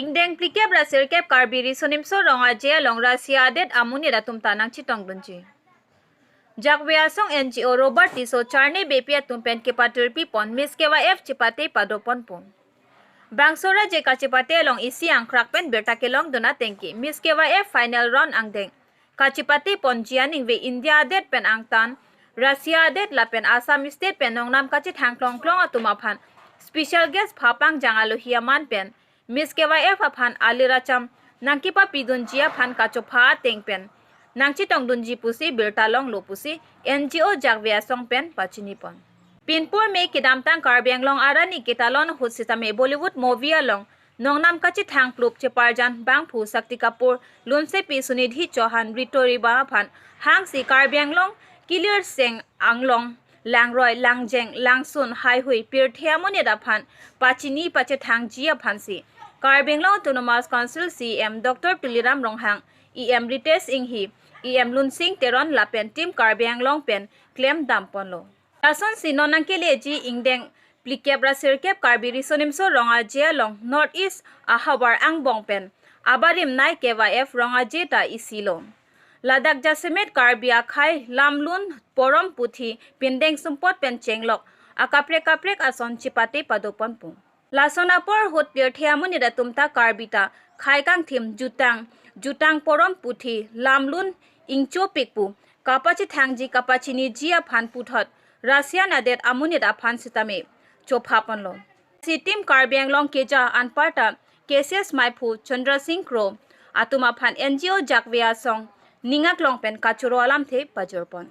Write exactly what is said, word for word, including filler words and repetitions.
Ingdeng phlikep ra sirkep Karbi Riso Nimso Rong Aje along Russia adet amonit atum ta nangchetongdunji. Jakve asong N G O Robert Tisso Charne Beypi atum pen kepatirpi pon Miss K Y F chepate padopon pon. Bangso raje kachepate along isi angkrak pen birta kelongdun atengke Miss K Y F final round angdeng kachepate ponji aningve India adet pen angtan Russia adet lapen Assam state pen nongnam kachethang klongklong atum aphan special guest phapang jang alohi aman pen Miss K Y F aphan alir acham nangkepapidunji aphan kachopha ateng pen nangchetongdunji pusi birta longlo pusi N G O Jakve asong pen pachini pon. Pinpur me kedamtang Karbi Anglong arani ketalon ahut sitame Bollywood movie along nongnam kachethang plup cheparjan bangphu Shakti Kapoor, Lunsepi Sunidhi Chauhan, Ritu Riba aphan hangsi Karbi Anglong kilir seng anglong langroi, langjeng, langsun, haihui, pirthe amonit aphan pachini pachethangji aphansi Karbi Anglong Autonomous Council C E M Doctor Tuliram Ronghang, E M Ritesh Enghi, E M Lunsing Teron lapen Team Karbi Anglong pen klemdam ponlo. Lasonsi non nangkeleji ingdeng phlikep ra sirkep Karbi Riso Nimso Rong Aje along North East ahavar angbong pen abarim nei K Y F Rong Aje ta isilo. Ladak jasemet Karbi akhei lamlun porom puthi pindeng sumpot pen chenglok akaprek kaprek ason chepate padopon pon. Lason apor ahut pirthe amonit atum ta Karbi ta khei kangthim jutang, jutang porom puthi lamlun ingchopik pu kapachethangji kapachiniji aphan puthot Russian adet amonit aphan sitame chopha ponlo. Si Team Karbi Anglong keja anparta K C S maiphu Chandra Singh Kro atum aphan N G O Jakve asong ning aklong pen kachoro alamthe pajor pon.